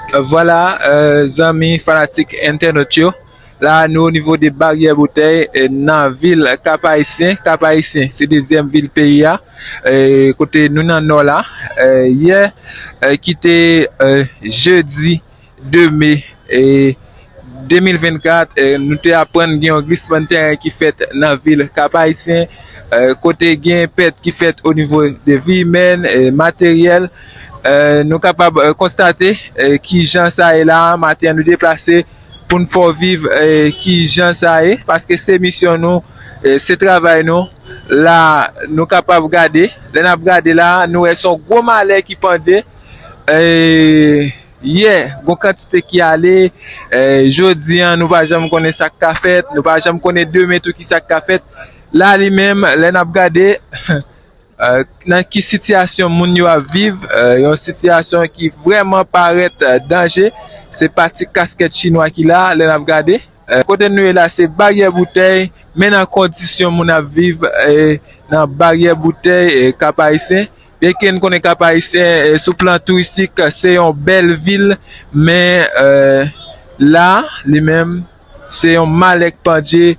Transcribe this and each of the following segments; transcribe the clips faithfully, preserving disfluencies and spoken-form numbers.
Vwala, zanmi fanatik entènot yo, la nou o nivo de Baryè Boutèy, nan vil Kap Ayisyen. Kap Ayisyen se dezyèm vil peyi a, kote nou nan nò la. Yè, ki te jedi de me de mil vennkat, nou te aprann gen yon glisman tèren ki fèt nan vil Kap Ayisyen, kote gen pèt ki fèt o nivo de vi imèn, materyèl. Nou kapab konstate kijan sa ye la. Maten an nou deplase pou n fè w viv kijan sa ye, paske se misyon nou, se travay nou. La nou kapab gade, lè n ap gade la, nou wè se yon gwo malè ki pandye. Yè, gon kantite ki ale. Jodi an, nou pa janm konnen sa k ka fèt, nou pa janm konnen demen tou ki sa k ka fèt. La li menm, lè n ap gade, nan ki sitiyasyon moun yo ap viv, yon sitiyasyon ki vrèman parèt danje. Se pa ti kaskèt chinwa ki la, lè n ap gade. Kote nou ye la, se Baryè Boutèy, men nan kondisyon moun ap viv nan Baryè Boutèy, Kap Ayisyen. Byenke n konnen Kap Ayisyen, sou plan touristik, se yon bèl vil, men la, li menm, se yon malè k pandye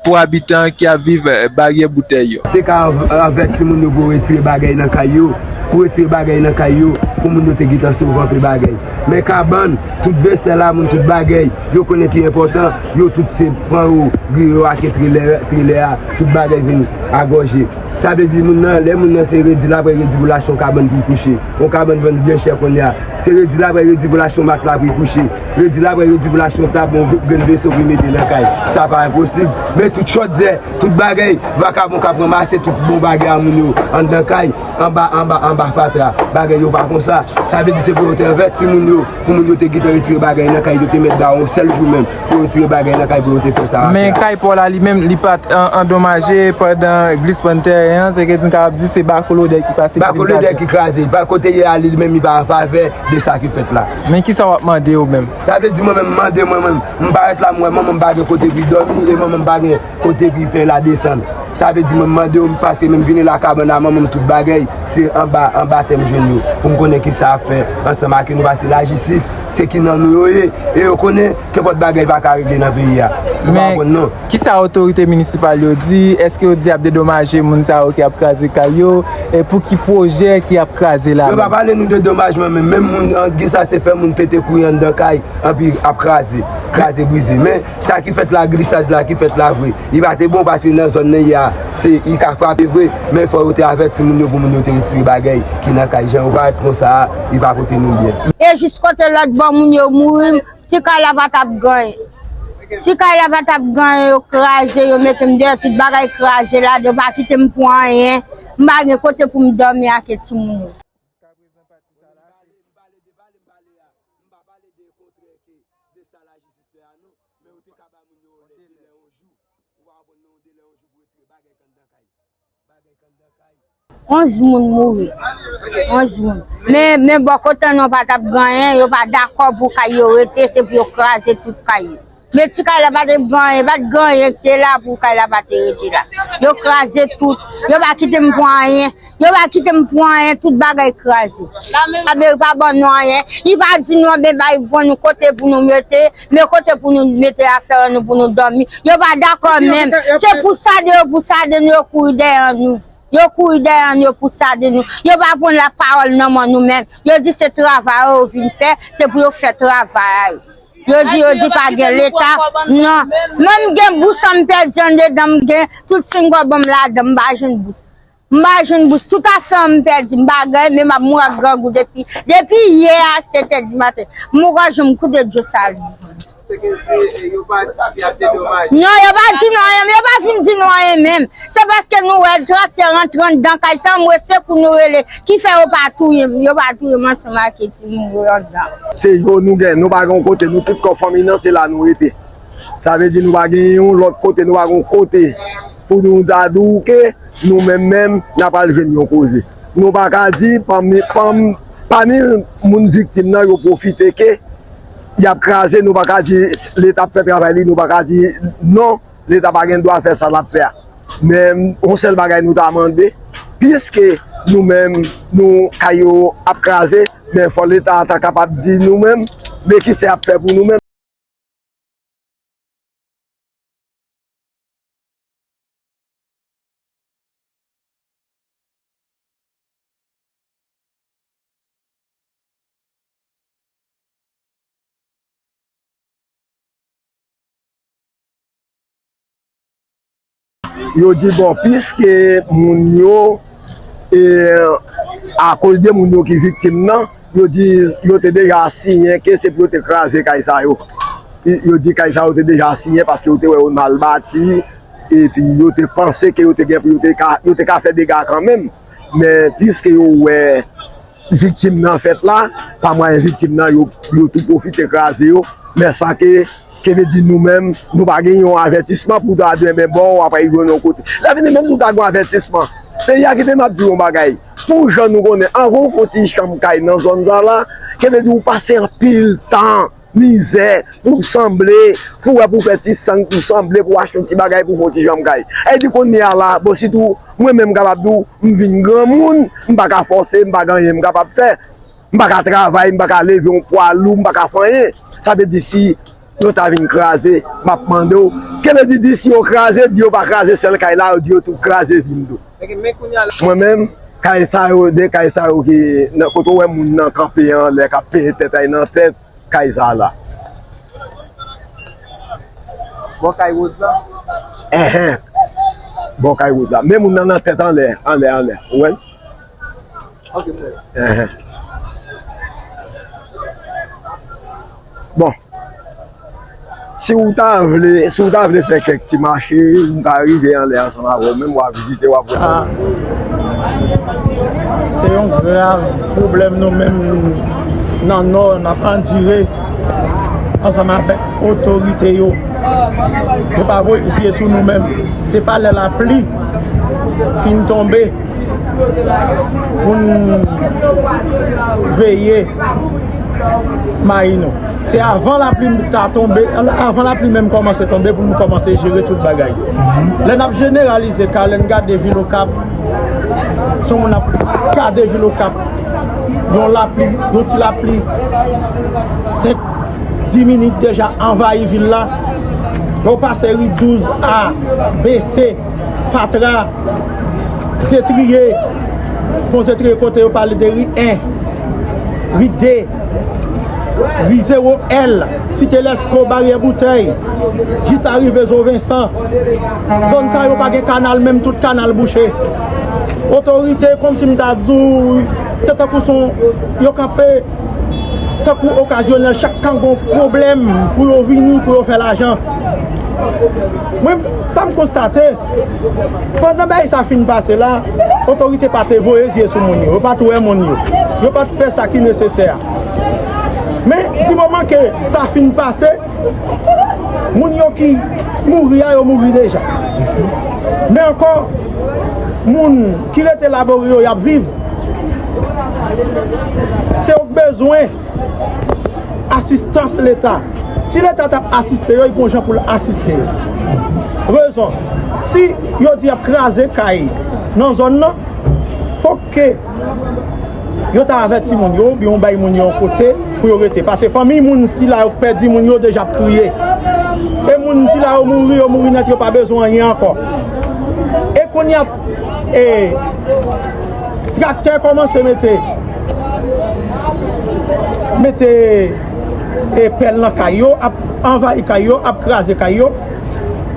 pou abitan ki ap viv Baryè Boutèy yo. Te ka anv- anvèti moun yo pou yo retire bagay nan kay yo, pou retire bagay nan kay yo, pou moun yo te gentan sove anpe bagay. Men kabann, tout vesè lamoun, tout bagay yo konnen ki enpòtan, yo tout se pran yo, griye yo ake trelè, trelè a, tout bagay vin agòje. Sa vle di moun nan, lè moun nan se redi l ap pral redi pou l achte yon kabann pou l kouche. Yon kabann vann byen chè kounye a. Se redi l ap pral redi pou l achte yon matla pou l kouche. Redi l ap pral redi pou l achte yon tab, yon grenn veso pou l mete nan kay. Sa pa enposib. Men tout chòt zè, tout bagay, vakabon k ap ranmase tout bon bagay a moun yo anndan kay, anba, anba, anba fatra. Bagay yo pa konsa. Sa vle di se pou yo te anvèti moun yo, pou moun yo te gentan retire bagay nan kay, yo te mèt ba yo yon sèl jou menm pou yo retire bagay nan kay pou yo te fè sa rapid. Men kay pa w la li menm, li pa t an- andomaje pandan glisman tèren an, se ke di n kapab di se bakolodè ki pase ki vin kraze. Bakolodè ki kraze, pa kote ye a li menm li pa an favè de sa ki fèt la. Men kisa w ap mande ou menm? Sa vle di mwen menm, m mande mwen menm, m parèt la, m wè manman m pa gen kote pou l dòmi, e manman m pa gen kote pou l fè ladesann. Sa vle di mwen m mande w, paske menm vini la kabann a manman m, tout bagay, se anba, anba tè m jwenn yo. Pou m konnen kisa ap fè ansanm ak yo, nou pase lajistis, se ki nan nou yo ye, e yo konnen kenpòt bagay pa ka regle nan peyi a. Yo pa konn non. Men kisa otorite minisipal yo di? Èske yo di y ap dedomaje moun sa yo ki ap kraze kay yo? E pou ki pwojè ki ap kraze la menm? Yo pa pale nou de domajman, men menm moun, an, gen sa se fè moun pete kouye anndan kay, anpi ap kraze, kraze brize. Men sa ki fèt la, glisaj la ki fèt la vre, li pa te bon, paske nan zòn nan ye a, se, li ka frape vre, men fò yo te avèti moun yo pou moun yo te retire bagay ki nan kay. Jan yo parèt konsa a, li pa pote nou byen. E jis kote lòt bò moun yo mouri, ti kay la pa t ap ganyen. Ti kay la pa t ap ganyen, yo kraze, yo mete m deyò, tout bagay kraze ladan, yo pa kite m pran anyen. M pa gen kote pou m dòmi ake timoun yo. Jiskaprezan pati sa la, se m pale de pale, m pale a, m pa pale de kontrè ke de sa lajistis fè a non, men yo te ka ba moun yo yon delè yon jou. Ou pa konprann non, yon delè yon jou pou retire bagay k anndan kay. Bagay k anndan kay. Onz moun mouri. Onz moun. Men, men bò kote nou pa t ap ganyen, yo pa dakò pou kay yo rete, se pou yo kraze tout kay yo. Men ti kay la pa t ap ganyen, pa t ganyen ki te la pou kay la pa te rete la. Yo kraze tout. Yo pa kite m pran anyen. Yo pa kite m pran anyen, tout bagay kraze. Lameri pa ban nou anyen. Li pa di nou anben bay ban nou kote pou nou mete, men kote pou nou mete afè nou pou nou dòmi. Yo pa dakò menm. Se pou sa de yo, pou sa de nou, yo kouri dèyè nou. Yo kouri dèyè nou, yo pou sa de nou. Yo pa pran lapawòl nan men nou menm. Yo di se travay yo vin fè, se pou yo fè travay a yo. Yo di, yo di pa gen leta. Non. Mwen m gen bous an m pèdi andedan, m gen tout singòbò m ladan, m pa jwenn bous. M pa jwenn bous. Tout afè m pèdi, m pa ganyen, men m ap mouri ak grangou depi, depi yè a sèt è di maten. M poko janm koute dlo sa li. Se ke di, e, yo pa di si y ap dedomaje. Non, yo pa di nou anyen, yo pa fin di nou anyen menm. Se paske nou wè traktè rantre anndan kay sa, m wè se kou nou rele, ki fè yo pa touye m, yo pa touye m ansanm ak timoun yo anndan. Se yo nou gen, nou pa gen yon kote, nou tout kò fanmi nan, se la nou rete. Sa vle di nou pa gen yon lòt kote, nou pa gen yon kote pou nou ta di w ke nou menm menm, n ap al jwenn yon koze. Nou pa ka di, pami, pam, pami moun viktim nan, yo pwofite ke y ap kraze, nou pa ka di Leta ap fè travay li, nou pa ka di non, Leta pa gen dwa fè sa l ap fè a. Men, yon sèl bagay nou ta mande, piske nou menm, nou, kay yo ap kraze, Men fò Leta a ta kapab di nou menm, men kisa y ap fè pou nou menm. Yo di, bon, piske moun yo, e, akoz de moun yo ki viktim nan, yo di yo te deja siyen ke se pou yo te kraze kay sa yo. Yo di kay sa yo te deja siyen paske yo te wè yo mal bati, epi yo te panse ke yo te gen pou yo te ka, yo te ka fè dega kanmenm. Men piske yo wè viktim nan fèt la, pa mwayen viktim nan, yo, yo tou pwofite kraze yo. Men sa ke, ke vle di nou menm, nou pa gen yon avètisman pou ta di, men bon, w ap rive yon kote. Lè vini, menm si w ta gen yon avètisman, peyi a kite m ap di yon bagay. Pou jan nou konnen, anvan w fè yon ti chanm kay nan zòn sa la, ke vle di w pase anpil tan, mizè, pou w sanble, pou w wè pou w fè ti sang, pou w sanble, pou w achte yon ti bagay, pou w fè yon ti chanm kay. E di kounye a la, bon, sitou, mwen menm m kapab di w, m vin granmoun, m pa ka fòse, m pa gen anyen m kapab fè. M pa ka travay, m pa ka leve yon pwa lou, m pa ka fè anyen. Sa vle di si yo ta vin kraze, m ap mande w, ke vle di, di si yo kraze, di yo pa kraze sèl kay la, yo di yo tou kraze vin tou. Mwen menm, kay sa yo, de kay sa yo ki, nan, kote w wè moun nan kanpe anlè, k ap peye tèt ay nan tèt, kay sa la. Bò kay woz la? Enhen. Bò kay woz la. Men moun nan nan tèt anlè, anlè, anlè. Ou wè l? Ok, m wè l. Enhen. Bon. Si w ta vle, si w ta vle fè kèk ti mache, m ka rive anlè ansanm avè w, menm w a vizite, w ap wè. Ah. Se yon grav pwoblèm nou menm nan Nò n ap andire ansanm avèk otorite yo. Yo pa voye zye sou nou menm. Se pa lè lapli fin tonbe pou n veye mayi nou. Se avan lapli ta tonbe, avan lapli menm kòmanse tonbe pou nou kòmanse jere tout bagay. Lè n ap jeneralize ka, lè n gade vil Okap, se yon moun ap gade vil Okap, yon lapli, yon ti lapli, senk, dis minit deja anvayi vil la. Lè w pase ri douz A, B C, Fatra, Zetriye, bon, Zetriye kote yo pale de ri en, ri de, ri zewo L, Site Lèsko, Baryè Boutèy, jis a rive Zo Vensan. Zòn sa yo pa gen kanal, menm tout kanal bouche. Otorite, kòmsi m ta di w, se tankou se yon, yo kanpe tankou okazyonèl, chak kan gon pwoblèm pou yo vini, pou yo fè lajan. Mwen, sa m konstate, pandan bagay sa fin pase la, otorite pa te voye zye sou moun yo, yo pa t wè moun yo, yo pa t fè sa ki nesesè a. Men, di moman ke sa fin pase, moun yo ki mouri a, yo mouri deja. Men ankò, moun ki rete labori yo, y ap viv. Se yo k bezwen asistans Leta. Si Leta t ap asiste yo, li gon jan pou l asiste yo. Rezon, si yo di y ap kraze kay nan zòn nan, fòk ke yo ta avèti moun yo, oubyen yo bay moun yo yon kote pou yo rete. Paske fanmi moun sila yo k pèdi moun yo deja ap kriye. E moun sila yo mouri, yo mouri nèt, yo pa bezwen anyen ankò. E kounye a, e, traktè kòmanse mete, mete, e, pèl nan kay yo, ap anvayi kay yo, ap kraze kay yo.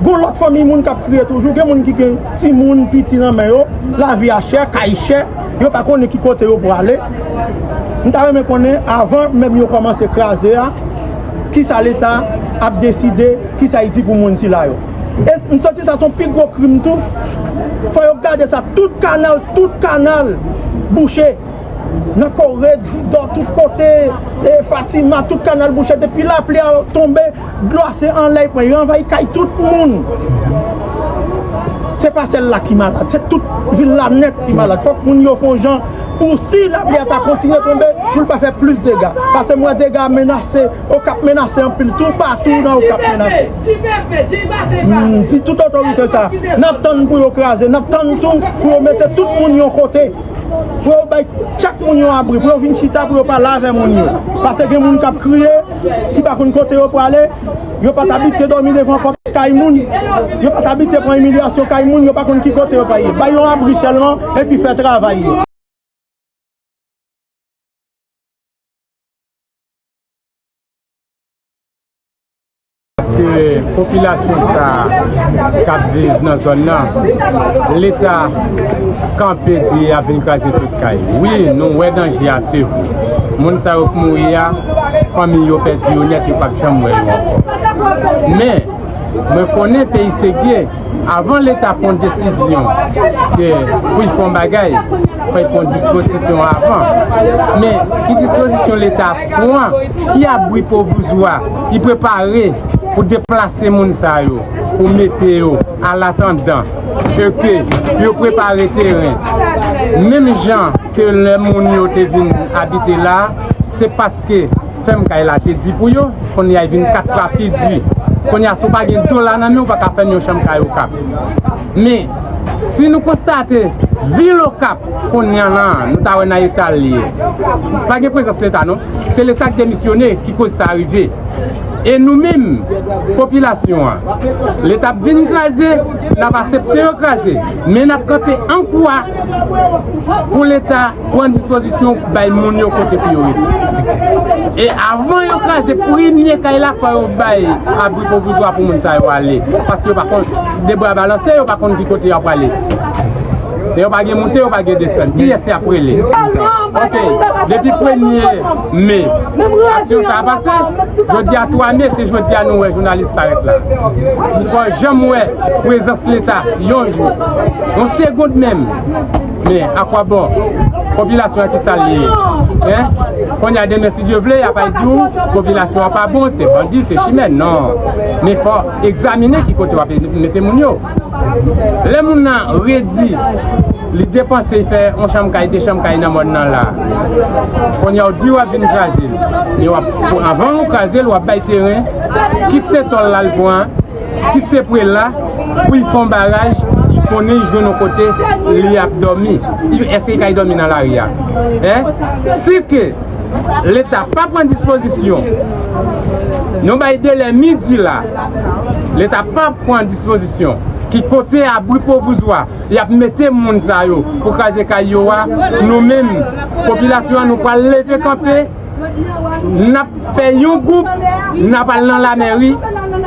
Gon lòt fanmi moun k ap kriye toujou, gen moun ki gen timoun, piti nan men yo, lavi a chè, kay chè, yo pa konnen ki kote yo prale. M ta renmen konnen, avan menm yo kòmanse kraze a, kisa Leta ap deside, kisa y di pou moun sila yo. E m santi sa se yon pi gwo krim tou. Fò yo gade sa, tout kanal, tout kanal bouche. Nan Kore, Didò, tout kote, e Fatima, tout kanal bouche. Depi lapli a tonbe, dlo a se anlè y pran, y anvayi kay tout moun. Se pa sèl la ki malad, se tout vil la nèt ki malad. Fòk moun yo fè yon jan pou si lapli a ta kontinye tonbe, pou l pa fè plis dega. Paske m wè dega menase, Okap menase anpil tou, patou nan Okap menase. M di tout otorite sa, n ap tann pou yo kraze, n ap tann tou pou yo mete tout moun yon kote. pou yo bay chak moun yon abri, pou yo vin chita, pou yo pale avè moun yo. Paske gen moun k ap kriye, ki pa konn kote yo prale, yo pa t abitye dòmi devan pòt kay moun, yo pa t abitye pran imilyasyon kay moun, yo pa konn ki kote yo prale. Bay yon abri sèlman, epi fè travay yo. Paske popilasyon sa a k ap viv nan zòn nan, Leta kanpe di y ap vin kraze tout kay. Wi, nou wè danje a, se vre. Moun sa yo k mouri a, fanmi yo pèdi yo nèt, yo p ap janm wè yo ankò. Men, mwen konnen peyi se gye. Avan Leta pran desizyon ke pou l fè yon bagay, fò l pran dispozisyon avan. Men, ki dispozisyon Leta pran? Ki abri pwovizwa li prepare pou deplase moun sa yo, pou mete yo alatandan ke, ke yo prepare teren? Menm jan ke lè moun yo te vin abite la, se paske fèm kay la te di pou yo, kounye a l vin kat fwa pi di. Kounye a, si w pa gen dola nan men w, ou pa ka fèm yon chanm kay Okap. Men, si nou konstate, vil Okap, kounye a la, nou ta wè nan eta l ye. Pa gen prezans Leta, non. Se Leta k demisyone ki koz sa rive. E nou menm, popilasyon an, Leta ap vin kraze, n ap asepte yo kraze, men n ap kanpe an kwa pou Leta pran dispozisyon, bay moun yo kote pou yo rete. E avan yo kraze premye kay la, fò yo bay abri pwovizwa pou moun sa yo ale. Paske yo pa konn, de bra balanse, yo pa konn ki kote y ap prale. E yo pa gen moute, yo pa gen desann. Kiyès y ap rele? Ok, depi premye me, aksyon sa a pase. Jodi a twa me, se jodi a nou wè jounalis parèt la. Nou pa janm wè prezans Leta yon jou, yon segond menm. Men, akwabon? Popilasyon an, ki sa l ye? Hein? Kounye a, demen, si Dye vle, y ap al di w popilasyon an pa bon, se bandi, se chimè. Non. Men fò egzamine ki kote w ap mete moun yo. Lè moun nan redi, li depanse, li fè yon chanm kay, de chanm kay nan mòn nan la. Kounye a, w di w ap vin kraze l. Men w ap, anvan w kraze l, w ap bay teren, kit se tòl la l pran, kit se prela, pou l fè yon baraj, li konnen li jwenn yon kote li ap dòmi. Li, èske li kay dòmi nan lari a? Hein? Si ke Leta pa pran dispozisyon, nou bay delè midi la, Leta pa pran dispozisyon, ki kote abri pwovizwa y ap mete moun sa yo pou kraze kay yo a, nou menm, popilasyon an, nou pral leve kanpe. N ap fè yon gwoup, n ap al nan lamèri,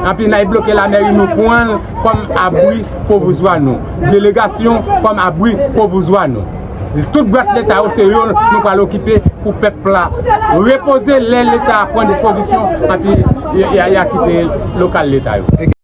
anpi n al bloke lamèri, nou pran l kòm abri pwovizwa nou. Delegasyon kòm abri pwovizwa nou. Tout bwat Leta yo, se yo nou pral okipe pou pèp la repoze lè Leta pran dispozisyon, anpi y a, y a, y a kite lokal Leta yo.